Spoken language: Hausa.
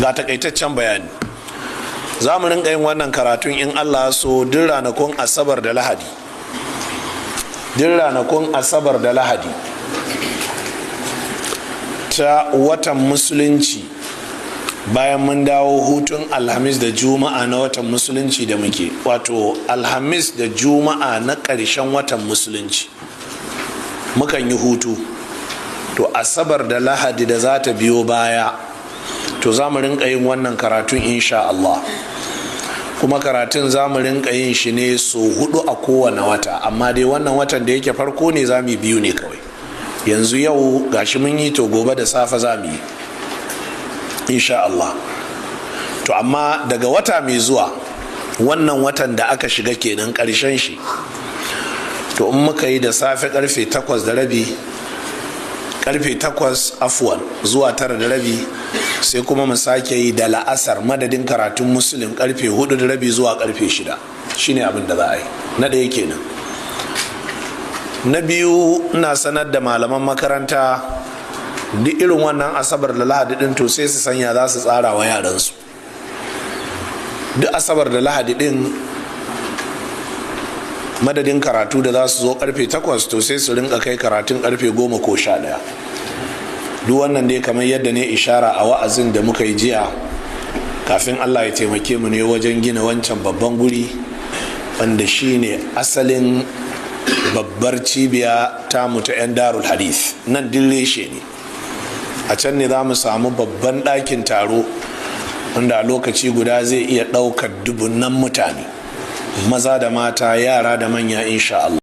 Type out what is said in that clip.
Ga takaitaccen bayani. Za mu rinka yin wannan karatun in Allah so duk ranakun Asabar da Lahadi, duk ranakun Asabar da Lahadi ta watan Musulunci, bayan mun dawo hutun Alhamis da Juma'a na watan Musulunci da muke, wato Alhamis da Juma'a na ƙarshen watan Musulunci mukan yi hutu. To, Asabar da Lahadi da za ta biyo baya, to za mu rinka yin wannan karatun insha Allah. Kuma karatun za mu rinka yin shi ne so 4 a kowane wata, amma dai wannan watan da yake farko ne, za mu yi biyu ne kawai. Yanzu yau gashi mun yi, to gobe da safe za mu yi insha Allah. To amma daga wata mai zuwa, wannan watan da aka shiga kenan, ƙarshen shi, to in muka yi da safe karfe 8:30, karfe 8 afwan, zuwa 9:30, sai kuma mu sake yi da la'asar madadin karatun Musulun karfe 4:30 zuwa karfe 6. Shine abin da za a yi na ɗaya kenan. Na biyu, ina sanar da malaman makaranta, duk irin wannan Asabar da Lahadi din, to sai su sanya za su tsara wa yaransu duk Asabar da Lahadi din, madadin karatu da za su zo karfe 8, to sai su rinka kai karatun karfe 10 ko 11. Duk wannan dai kamar yadda ne ishara a wa'azin da muka yi jiya, kafin Allah ya taimake mu ne wajen gina wancan babban guri wanda shine asalin babbar cibiya ta mu ta 'yan Darul Hadith. Nan din reshe ne. A can ne za mu samu babban ɗakin taro wanda a lokaci guda zai iya ɗaukar dubunnan mutane, maza da mata, yara da manya, insha Allah.